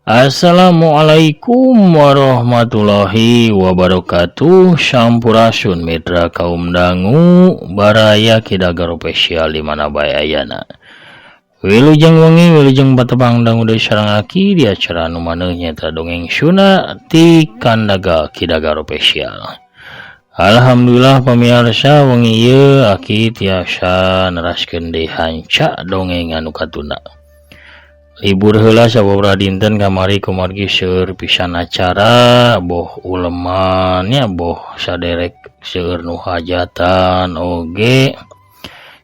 Assalamualaikum warahmatullahi wabarakatuh. Sampurasun mitra kaum dangu baraya Kidagar Official di mana bae ayana. Wilujeng wengi wilujeng patepang dangu deui sareng aki di acara anu maneuh nyaeta dongeng Sunda ti Kandaga Kidagar Official. Alhamdulillah pamiarsa wengi ieu aki tiasa neraskeun deui hanca dongeng anu katunda. Libur heula sababaraha dinten kamari kumargi seueur pisan acara boh uleman nya boh saderek seueur nu hajatan oge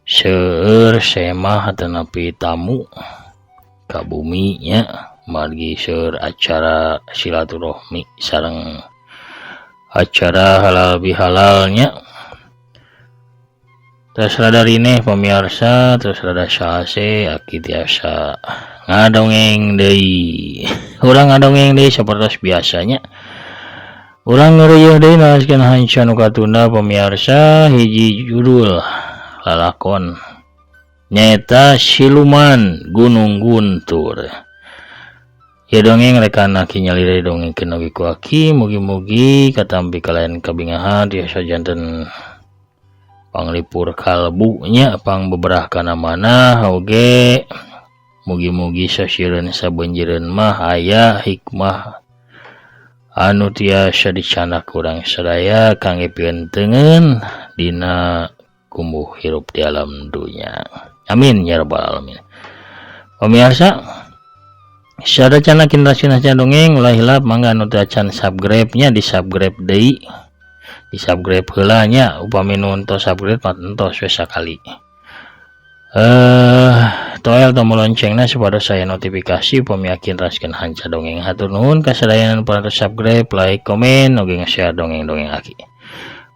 seueur semah atanapi tamu ka bumi nya margi seueur acara silaturahmi sareng acara halal bihalal nya. Terus rada rineh pamiarsa, terus rada sase aki tiasa ngadongeng deui. Urang ngadongeng deui sapertos biasanya. Urang ngeureuyeuh deui naraskeun hanca nu katunda pamiarsa hiji judul lalakon nyaeta Siluman Gunung Guntur. Ieu dongeng rekan aki nyalira dongengkeun oge ku aki, mugi-mugi katampi kalayan kabingahan tiasa janten panglipur kalbu nya pang beberah kana manah oge mugi-mugi sasireun sabenjireun mah aya hikmah anu tiasa dicanak urang sadaya kangge pientengeun dina kumbuh hirup di alam dunya. Amin ya rabbal alamin. Pemirsa sada cana kinrasina dongeng ulah hilap mangga anu teu acan subscribe nya di subscribe deui. Di subscribe heula nya upami nu entos subscribe mah entos we sakali. Toel tombol loncengna supados saya notifikasi upami yakin raskeun hanca dongeng. Hatur nuhun ka sadayana nu parantos subscribe, like, komen, oge nge-share dongeng-dongeng aki.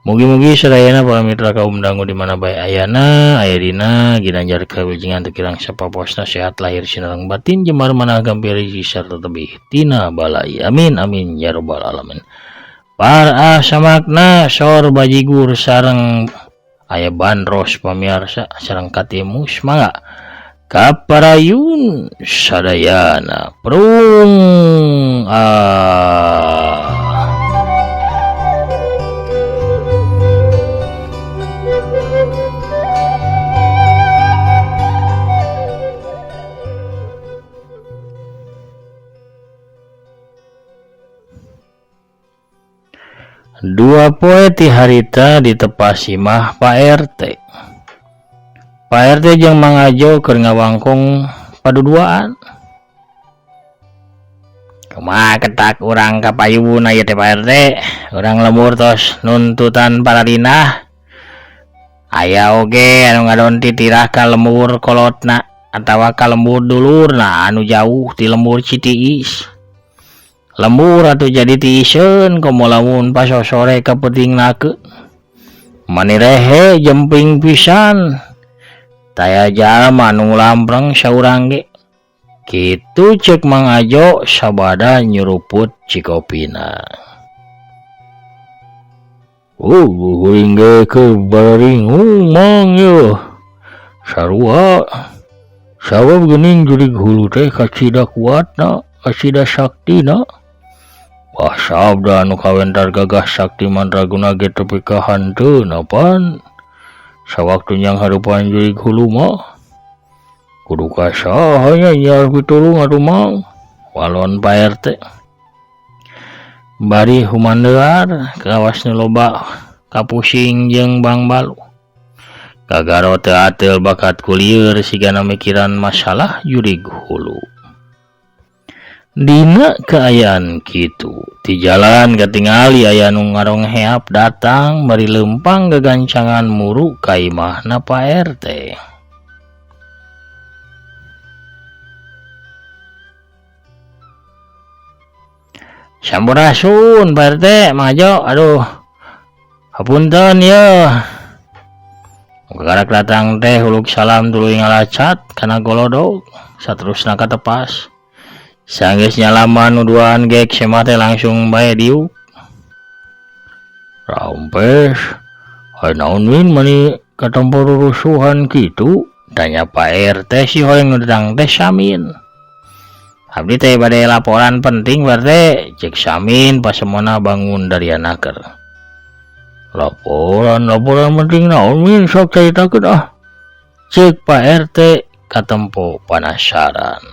Mugi-mugi sadayana para mitra kaum dangu di mana bae ayana, aya dina ginanjar kawilujengan teu kirang sapaposna sehat lahir sinareng batin jemar manah gampir rezeki sarta tebih tina balai. Amin amin ya rabbal alamin. Para samakna sor bajigur sareng aya bandros pamiarsa sareng katimus mangga kaparayun sadayana prung ah. Dua poe ti harita ditepas imah Pak RT. Pak RT jeung Mang Ajo keur ngawangkong paduduaan. Kumaha ketak urang ka payuna ieu teh Pak RT? Urang lembur tos nuntutan pararinah. Aya oge anu ngadon titirah ka lembur kolotna atawa ka lembur dulurna anu jauh ti lembur Citiis. Lembur atuh jadi tiiseun komo lamun pasosore ka peutingna ke. Mani rehe jemping pisan. Taya jalma nu lampreng saurang ge. Kitu ceuk Mang Ajo sabada nyuruput cikopina. Kuring ge keur bararingung Mang yeuh. Sarua sabab geuning jurig hulu teh kacida kuatna, kacida saktina. Wah sabda anu kawentar gagah sakti mandraguna ge tepi ka hanteuna pan. Sawaktu nyang harupan jurig hulu mah kudu ka saha nya nyiar pitulung atuh Mang. Walon Pak RT. Bari humandear kawas nu loba kapusing jeung bangbalu. Kagaro teu ateul bakat kulieur sigana mikiran masalah jurig hulu. Dina kaayaan kitu ti jalan katingali aya nu ngarongheap datang bari leumpang gagancangan muru ka imahna Pak RT. Sampurasun Pak RT, Mang Ajo, aduh hapunten yeuh. Kakarak datang teh huluk salam tuluy ngalacat kana golodog saterusna katepas. Sanggeus nyalaman nu duaan gek semah teh langsung bae diuk. Rampes, ai naon win mani katempo rurusuhan kitu? Tanya Pak RT si hoyong nu datang teh Samin. Abdi teh bade laporan penting Pak RT, cek Samin pasemona bangun dari anaker. Laporan laporan penting naon min sok caritakeun ah. Cek Pak RT katempo panasaran.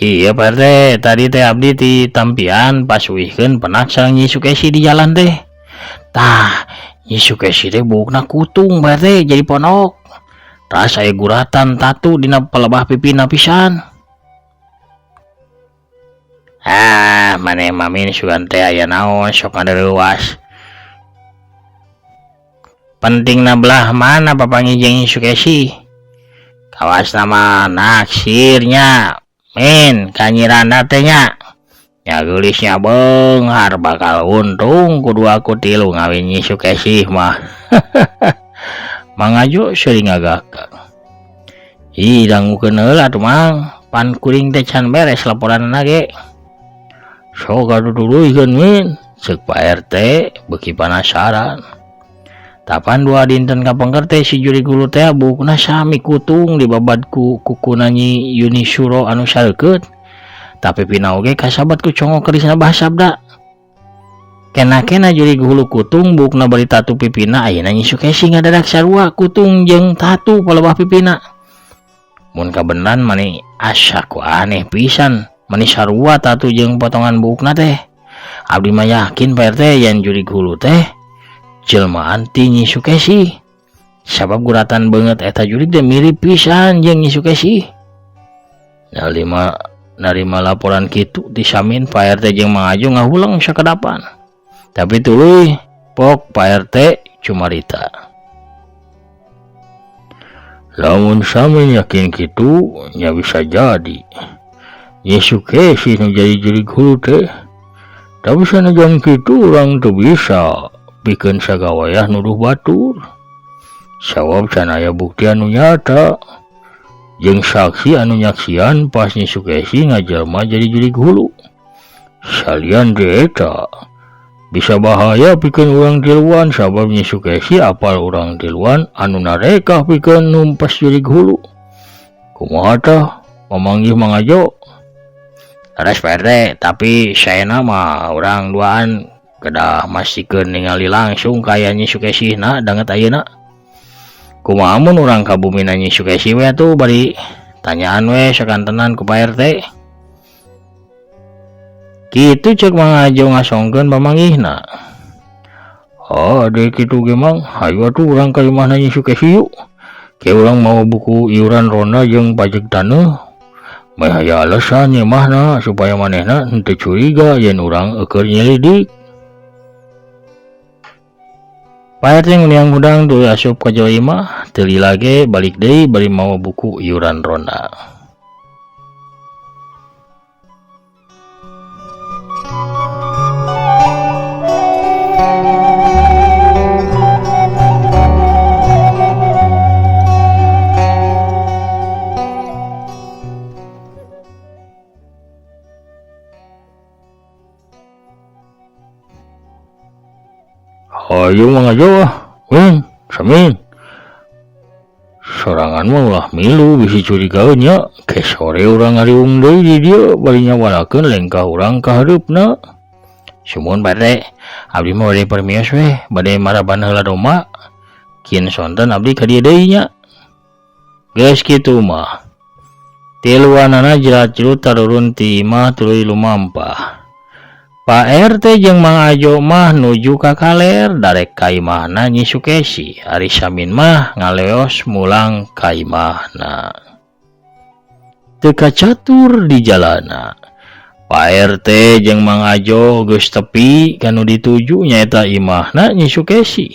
Iya Pak RT, tadi teh abdi di tampian pas wihkeun penak sareng Nyi Sukesi di jalan teh. Tah, Nyi Sukesi teh buukna kutung Pak RT jadi ponok. Tah aya guratan tatu dina pelebah pipina pisan. Ah, maneh mamin sugan teh aya naon sok ngadereuwas. Pentingna belah mana papanggih jeung Nyi Sukesi? Kawas nama naksirnya. Min kanyirana teh nya. Nya geulisnya beunghar bakal untung kudu aku tilu ngawin Nyi Sukesi mah. Mangajo seuring ngagakak. Ih dangukeun heula atuh Mang, pan kuring teh can beres laporanna ge. Sok atuh tuluykeun min, ceuk Pak RT beuki panasaran. Tapan dua dinten kapengker teh si jurig hulu teh buukna sami kutung dibabad ku kukuna Nyi Yuni Suro anu sareukeut. Tapi pina oge kasabat ku congok kerisna Bah Sabda. Kena-kena jurig hulu kutung buukna bari tatu pipina ayeuna Nyi Sukesi ngadadak sarua kutung jeung tatu palebah pipina. Mun kabeneran mani asa ku aneh pisan mani sarua tatu jeung potongan buukna teh. Abdi mah yakin Pak RT yen jurig hulu teh jelmaan ti Nyi Sukesi. Sabab guratan beungeut eta jurig teh mirip pisan jeung Nyi Sukesi. Narima laporan kitu ti Samin Pak RT jeung Mang Ajo ngahuleng sakedapan. Tapi tuluy pok Pak RT cumarita. Lamun Samin yakin kitu nya bisa jadi Nyi Sukesi nu jadi jurig hulu teh. Tapi sanajan kitu urang teu bisa pikeun sagawayah nuduh batur. Sabab can aya bukti anu nyata jeung saksi anu nyaksian pas Nyi Sukesi ngajelma jadi jurig hulu. Salian di eta bisa bahaya pikeun urang tiluan sabab Nyi Sukesi apal urang tiluan anu narekah pikeun numpas jurig hulu. Kumaha tah mamanggih Mang Ajo? Leres Pak RT, tapi saena mah urang duaan kedah mastikeun ningali langsung kaya Nyi Sukesihna danget ayeuna. Kumaha mun urang ka bumina Nyi Sukesi we atuh bari tanyaan we sakantenan ku Pak RT. Kitu ceuk Mang Ajo ngasongkeun pamanggihna. Oh, ade kitu ge Mang, hayu atuh urang ka imahna Nyi Sukesi yuk. Ke urang mau buku iuran ronda jeung pajak taneuh. Meh aya alasan imahna supaya manehna henteu curiga yen urang eueur nyelidik. Pak RT nguniang hudang tuluy asup ka jero imah, teu lila ge balik deui bari mawa buku iuran ronda. Hayu Mang Ajo ah, win, Samin. Sorangan mah ulah milu bisi curigaeun nya. Ke sore urang ngariung deui di dieu bari nyawalakeun lengkah urang ka hareupna. Sumuhun Pak RT, abdi mah bade permios we, bade maraban heula domba. Kin sonten abdi ka dieu deui nya. Geus kitu mah. Tiluanana jerat-jerut tarurun ti imah tuluy lumampah. Pak RT jeung Mang Ajo mah nuju ka kaler darek ka imahna Nyi Sukesi. Ari Samin mah ngaleos mulang ka imahna. Teu kacatur di jalana. Pak RT jeung Mang Ajo geus tepi kanu dituju nyaeta imahna Nyi Sukesi.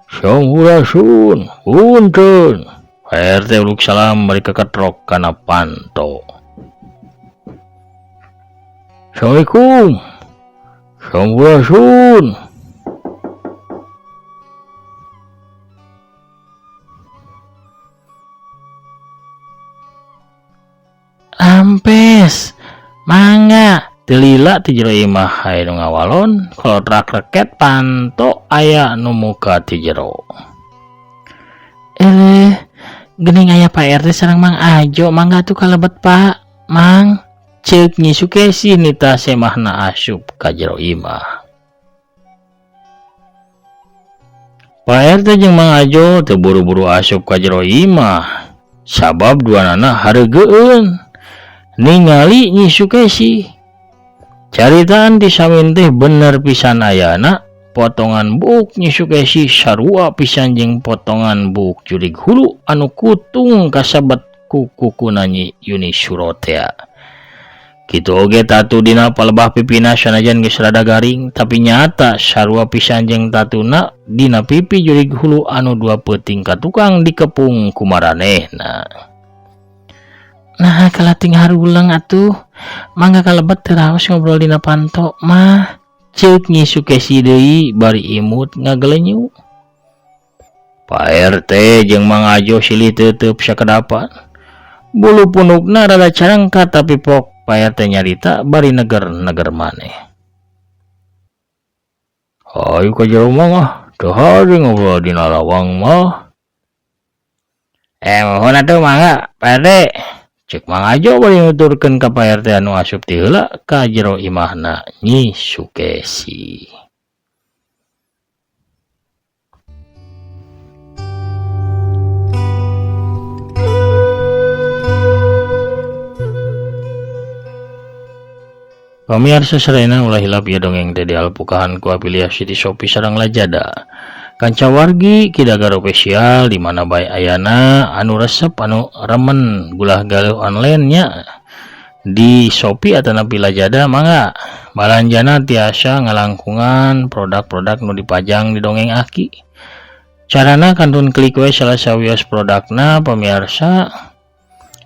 Sampurasun, punten. Pak RT uluk salam bari keketrok kana panto. Assalamualaikum. Sampurasun. Rampes mangga teu lila ti jero imah aya nu ngawalon kolotrak reket panto aya nu muka ti jero. Eleh geuning aya Pak RT sareng Mang Ajo mangga atuh kalebet Pak Mang ceuk Nyi Sukesi nita semahna asup ka jero imah. Pak RT jeung Mang Ajo teu buru-buru asup ka jero imah sabab duanana hareugeueun ningali Nyi Sukesi. Caritaan ti Samin teh bener pisan ayana potongan buuk Nyi Sukesi sarua pisan jeung potongan buuk jurig hulu anu kutung kasebet ku kukuna Nyi Yuni Suro tea. Kitu oge tatu dina palebah pipina sanajan geus rada garing tapi nyata sarua pisan jeung tatuna dina pipi jurig hulu anu dua peuting ka tukang dikepung ku maranehna. Nah kalating haruleng atuh mangga kalebet teu raos ngobrol dina panto mah ceuk Nyi Sukesi deui bari imut ngagelenyu. Pak RT jeung Mang Ajo silih teuteup sakedapan. Bulu punukna rada carangkat tapi pok Pak RT nyarita bari neger-neger maneh. Hayu ka jero mah teu hade ngobrol dina lawang mah. Muhun atuh mangga Pak RT. Ceuk Mang Ajo bari nuturkeun ka Pak RT anu asup ti heula ka jero imahna Nyi Sukesi. Pamiarsa sadayana ulah hilap ieu dongeng teh dialpukahan ku afiliasi ti Shopee sareng Lazada. Kanca wargi Ki Dagar Official di mana bae ayana anu resep anu remen gulah galuh online nya di Shopee atanapi Lazada mangga balanjana tiasa ngalangkungan produk-produk nu dipajang di dongeng Aki. Carana kantun klik we salah sawios produkna pamiarsa.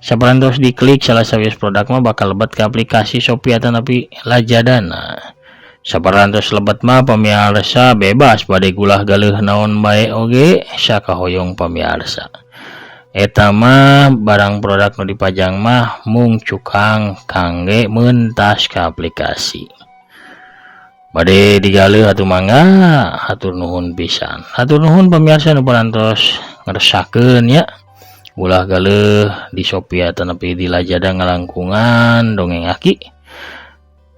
Saparantos diklik salah sawios produk mah bakal lebet ke aplikasi Shopee atanapi Lazada. Saparantos lebet mah pamiarsa bebas bade gulah galeuh naon bae oge sakahoyong pamiarsa. Eta mah barang produk nu dipajang mah mung cukang kangge mentas ka aplikasi. Bade digaleuh atuh mangga hatur nuhun pisan. Hatur nuhun pamiarsa nu parantos ngeresakeun nya. Ulah galeuh di Shopee atanapi di Lazada ngalangkungan dongeng Aki.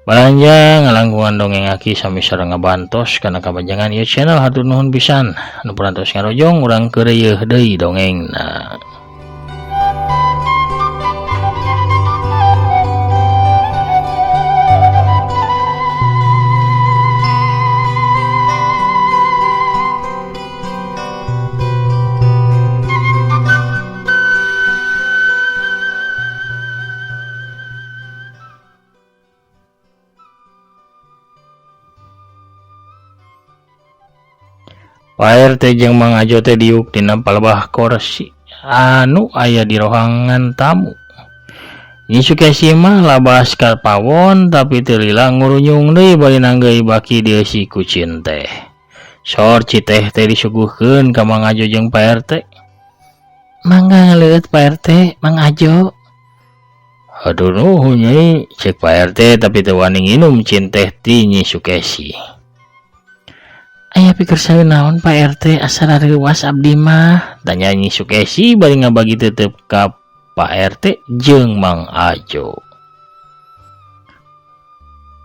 Balanja ngalangkungan dongeng Aki sami sareng ngabantos kana kabajangan ieu channel. Hatur nuhun pisan nu parantos ngarojong urang keureuyeeh deui dongengna. Pak RT jeung Mang Ajo teh diuk dina palebah kursi anu aya di rohangan tamu. Nyi Sukesi mah labas ka pawon tapi teu lila ngurunyung deui bari nanggeuy baki dieusi ku cinteh. Sor citeh teh disuguhkeun ka Mang Ajo jeung Pak RT. Mangga ngaleueut Pak RT, Mang Ajo. Aduh nuhun nyai, cek Pak RT tapi teu wani nginum cinteh ti Nyi Sukesi. Aya pikir saeun naon Pak RT asa rareuwas abdi mah, tanya Nyi Sukesi bari ngabagi teuteub ka Pak RT jeung Mang Ajo.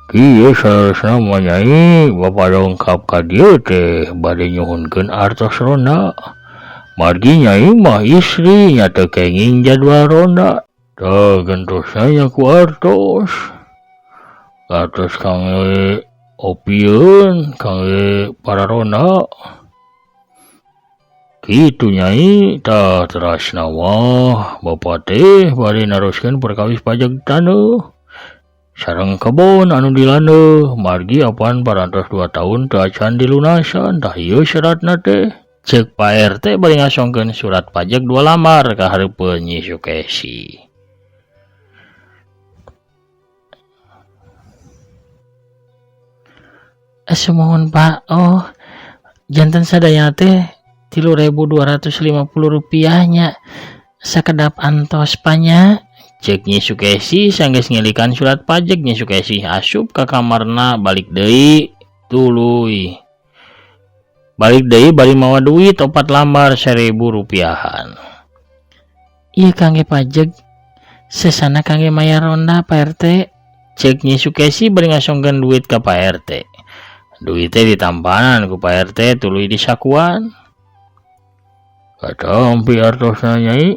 Kieu saleresna mah nyai, bapa dongkap ka dieu teh bade nyuhunkeun artos ronda. Margi nyai mah istri nya teu kenging jadwal ronda. Tah gentosna nya ku artos. Artos kangge opieun kangge para ronda. Kitu nyai, tah terasna mah bapa teh bade naroskeun perkawis pajak taneuh sareng kebon anu dilandeuh margi apan parantos 2 tahun teu acan dilunasan. Tah ieu syaratna teh. Ceuk Pak RT bari ngasongkeun surat pajak 2 lambar ka hareupeun Nyi Sukesi. Sumuhun Pak, oh janten sadaya teh 3.250 rupiah nya sakedap antos panya. Cek Nyi Sukesi sanggeus ngilikan surat pajeg Nyi Sukesi asup ka kamarna balik deui tuluy. Balik deui bari mawa duit 4 lambar 1000 rupiahan. Ieu kangge pajeg sesana kangge mayar ronda Pak RT. Cek Nyi Sukesi bari ngasongkeun duit ka Pak RT. Duit teh ditampanan ku Pak RT tuluy disakuan. Katampi artosna Nyai.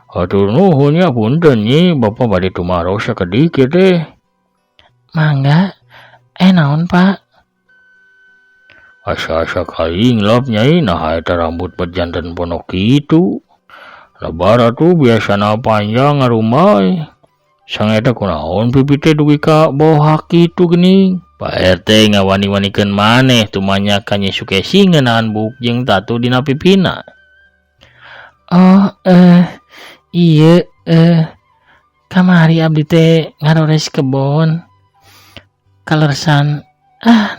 Hatur nuhun nya punten Nyi, Bapak bade tumaros sakedik ieu teh. Mangga, naon Pak? Asa-asa kainglap Nyai, naha eta rambut bet janten ponok kitu. Lebar atuh biasana panjang ngarumai. Sangeta kunaon pipi teh dugi ka bohak kitu geuning. Pak RT ngawani-wanikeun maneh tumanya ka Nyi Sukesi ngeunaan buuk jeung tatu dina pipina. Oh, iya, kamari abdi teh ngarores kebon. Kalersan,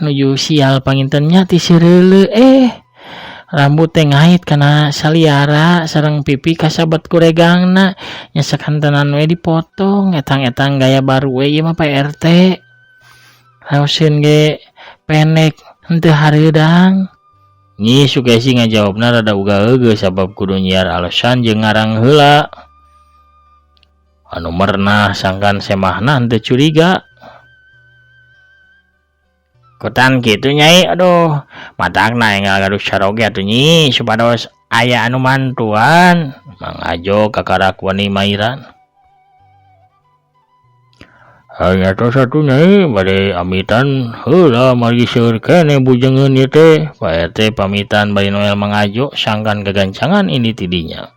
nuju sial pangintennya ti sireuleu, rambut teh ngait kana saliara sareng pipi kasabat kuregangna nya sakantenan we dipotong etang-etang gaya baru we ieu mah Pak RT. Raoseun ge pendek henteu hareudang. Nyi Sukesi ngajawabna rada uga-euge sabab kudu nyiar alasan jeung ngarang heula. Anu mernah sangkan semahna henteu curiga. Kotan kitu Nyai, aduh, matakna enggal gaduh caroge atuh Nyi supados aya anu mantuan. Mang Ajo kakarak wani mairan. Hanya tos atuh Nyai bade amitan heula margi seueur keneh bujengeun ieu teh. Pak RT pamitan bari Noel Mang Ajo sangkan gagancangan ini tidinya.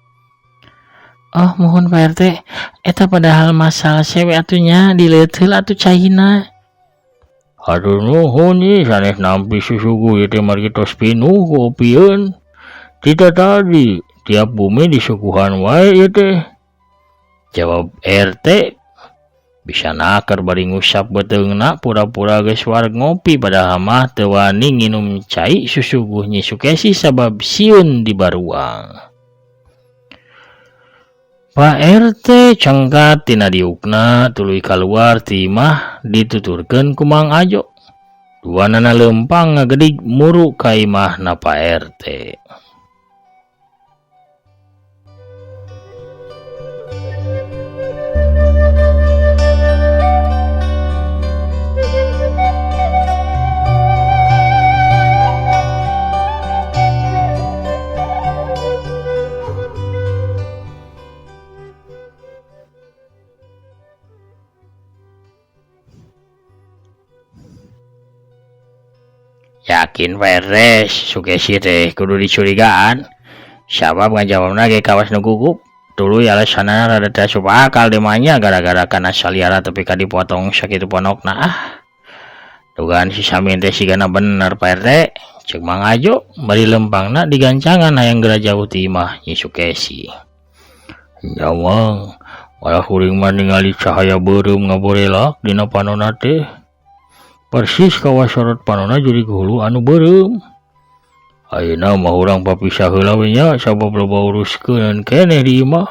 Oh, mohon Pak RT, eta padahal masalah sewe atuh nya dileut heula atuh caina. Hatur nuhun Nyi, sanes nampi susuguh ieu teh margi tos pinuh ku opieun. Tita tadi tiap bumi disuguhan wae ieu teh. Jawab RT. Bisa naker bari ngusap beuteungna pura-pura geus wareg ngopi padahal mah teu wani nginum cai susuguh Nyi Sukesi sabab sieun dibaruang. Pak RT cengkat tina diukna tuluy kaluar ti imah dituturkeun ku Mang Ajo. Duanana leumpang ngagedig muru ka imahna Pak RT. Yakin Pak RT Sukesi teh kudu dicurigaan. Sabab ngajawabna ge kawas nu gugup. Tuluy alasanna rada teu asup akal demanya gara-gara kana saliara tepi ka dipotong sakitu ponokna. Dugaan si Samin teh sigana bener Pak RT. Ceuk Mang Ajo bari lempangna digancangan hayang geura jauh ti imah Nyi Sukesi. Nya Mang, malah kuring mah ningali cahaya beureum ngaborelak dina panona teh. Persis kawas sorot panona jurig hulu anu beureum. Ayeuna mah urang papisah heula we nya sabab loba uruskeun keneh di imah.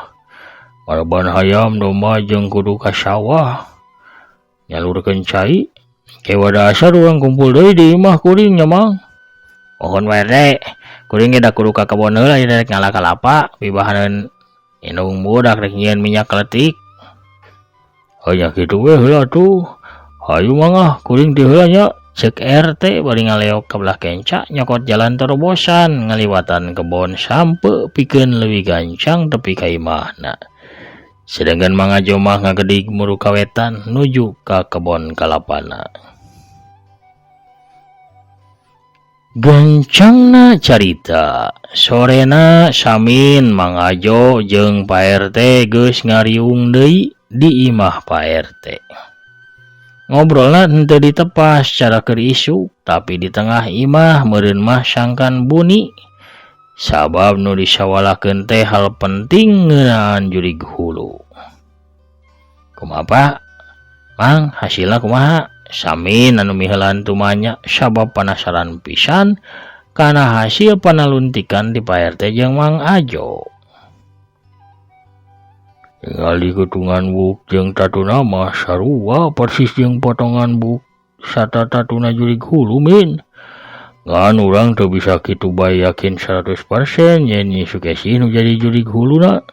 Maraban hayam domba jeung kudu ka sawah. Nyalurkeun cai. Ke wada asar urang kumpul deui di imah kuring nya Mang. Mohon Pak RT, kuring ge da kudu ka kebon heula ieu rek ngala kalapa pibahaneun indung budak rek nyieun minyak keletik. Hanya kitu we heula tuh. Hayu mangah kuring teh heula nya. Ceuk RT bari ngaleok ka belah kenca nyokot jalan terobosan ngaliwatan kebon sampe pikeun leuwih gancang tepi ka imahna. Sedangkan Mang Ajo mah ngagedig muru kawetan nuju ka kebon kalapana. Gancangna carita sorena Samin Mang Ajo jeung Pak RT geus ngariung deui di imah Pak RT. Ngobrolna henteu ditepas cara keur isuk, tapi di tengah imah meureun mah sangkan buni. Sabab nu disawalakeun teh hal penting ngeunaan jurig hulu. Kumaha Pak? Mang, hasilna kumaha? Samin anu miheulaan tumanya sabab panasaran pisan kana hasil panaluntikan ti Pak RT jeung Mang Ajo. Ningali getungan buk jeung tatuna mah sarua persis jeung potongan buk sata tatuna jurig hulu min. Ngan urang teu bisa kitu bae yakin 100% yen Nyi Sukesi nu jadi jurig huluna.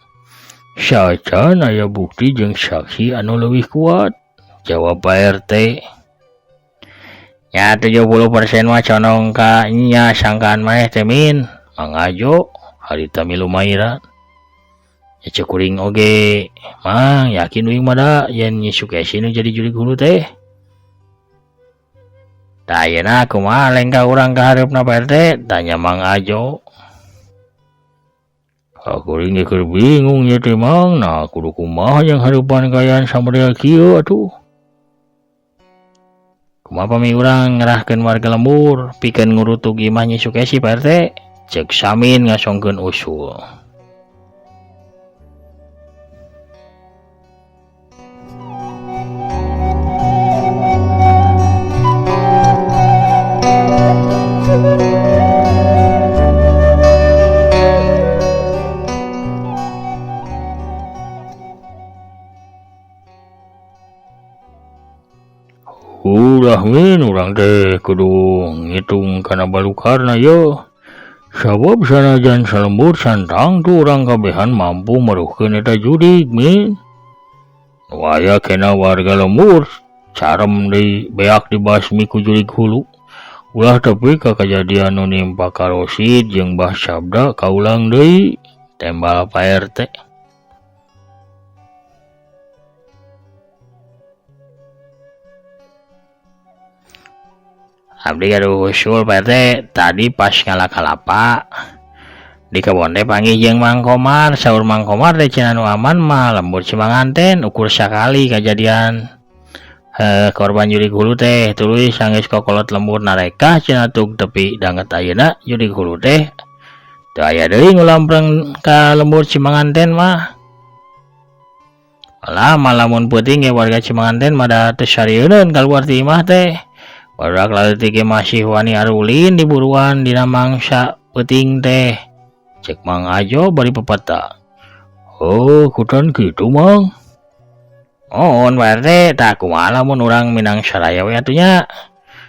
Sacan aya bukti jeung saksi anu leuwih kuat, jawab Pak RT. Nya 70% mah condong ka nya sangkaan maneh teh min. Mang Ajo harita milu mairan. Ya ceuk kuring oge, Mang yakin uing mah da yen Nyi Sukesi nu jadi jurig hulu teh. Tah ayeuna kumaha lengkah urang ka hareupna Pak RT? Tanya Mang Ajo. Kuring ge keur bingung ieu teh Mang, nah kudu kumaha jeung hareupan kaayaan samodel kieu atuh. Kumaha pami urang ngerahkeun warga lembur pikeun ngurutug imah Nyi Sukesi Pak RT? Ceuk Samin ngasongkeun usul. Ulah min urang teh kudu ngitung kana balukarna ye. Sabab sanajan salembur santang tu urang kabehan mampu meruhkeun eta jurig min. Nu aya kena warga lembur carem deui beak dibasmi ku jurig hulu. Ulah tepi ka kajadian nu nimpa ka Rosid jeung Bah Sabda kaulang deui tembal Pak RT. Abdi gaduh usul Pak RT, tadi pas ngala kalapa di kebon teh panggih jeung Mang Komar, saur Mang Komar teh cenah nu aman mah lembur Cimanganten ukur sakali kajadian korban jurig hulu teh tuluy sanggeus kokolot lembur narekah cenah tug tepi danget ayeuna jurig hulu teh teu aya deui ngulampreng ka lembur Cimanganten mah. Lama lamun peuting ge warga Cimanganten mah da teu sarieuneun kaluar ti imah teh. Barudak leutik ge masih wani arulin di buruan dina mangsa peuting teh. Cek Mang Ajo bari pepeta. Oh, kutan kitu Mang. Oh, Pak RT, tah kumaha lamun urang minang saraya we atuh nya.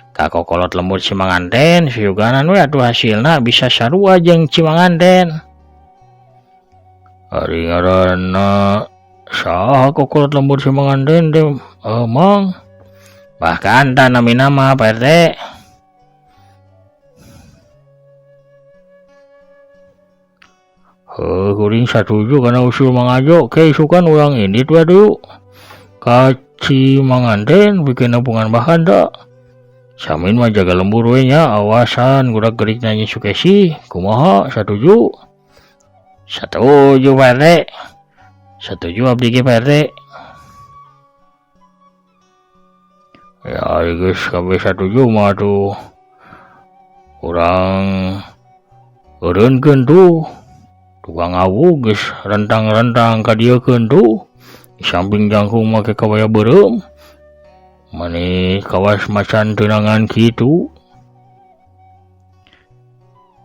Ka kokolot lembur Cimanganten, suyuganan we atuh hasilna bisa sarua jeung Cimanganten. Ari ngaranna saha kokolot lembur Cimanganten teh, Mang? Bahkan tah namina mah Pak RT. Heuh, kuring satuju kana usul Mang Ajo, ke isukan urang indit we atuh. Ka Cimanganten bikin nepungan bahan da. Samin mah jaga lembur we nya, awasan gurak-gerik Nyi Sukesi. Kumaha satuju? Satuju Pak RT. Satuju abdi ge Pak RT. Ya geus kabeh satuju mah atuh. Urang eureunkeun tuh. Tukang awu geus rentang-rentang ka dieukeun tuh. Di samping jangkung make kabaya beureum. Mani kawas macan tunangan kitu.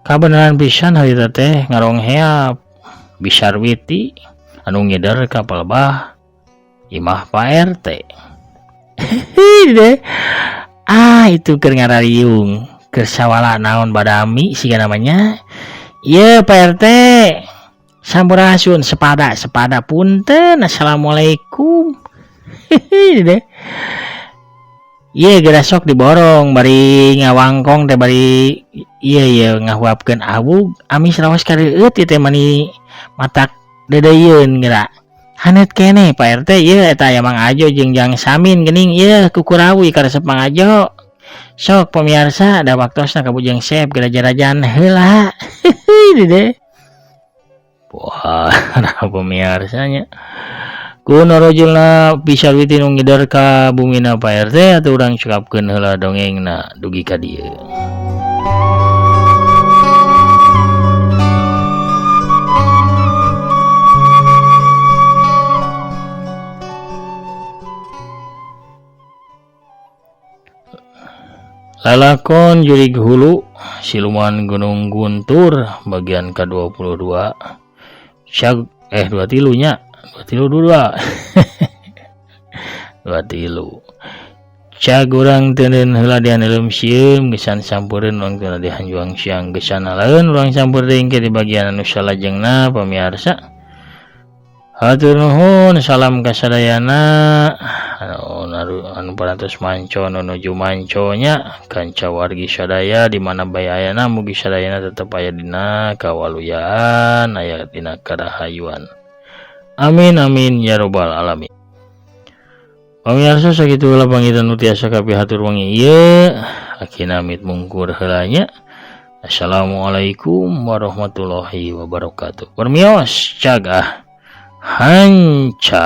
Kabeneran pisan harita teh ngarongheap Bisarwiti anu ngider ka pelebah imah Pak RT. Deh. Ah, itu keur ngarariung, keur sawala naon badami siga namanya. Ieu Pak RT. Sampurasun sepada sepada punten. Assalamualaikum. Deh. Ieu geura sok diborong bari ngawangkong teh bari ieu ieu ngahuapkeun awug amis raos kareueut ieu teh mani matak deudeuyeun geura. Hanet keneh Pak RT ieu eta aya Mang Ajo jeung Jang Samin geuning ieu kukurawi karesep Mang Ajo. Sok pamiarsa da waktosna ka Bujang Sep geura jarajan heula. Dede. Wah, pamiarsanya. Ku norojulna Bisarwiti nu ngider ka bumina Pak RT atuh urang cekapkeun heula dongengna dugi ka dieu. Lalakon Jurig Hulu Siluman Gunung Guntur bagian ke-22 dua tilunya 2 3 2 2 3 cag urang teuneun heula dianeuleum sieun gesan sampureun urang teu dihanjuang siang gesan alaeun urang sampur deui engke di bagian anu salajengna pamirsa. Hatur nuhun, salam kasadayana anu parantos manco anu nuju manco nya kanca wargi sadaya di mana bae ayana mugi sadayana tetep aya dina kawaluyaan aya dina karahayuan. Amin amin ya robbal alamin. Pamirsa sakitu heula pangitan nu tiasa kapihatur wengi ieu akhirna amit mungkur heula nya. Assalamualaikum warahmatullahi wabarakatuh. Permios cagah hancang.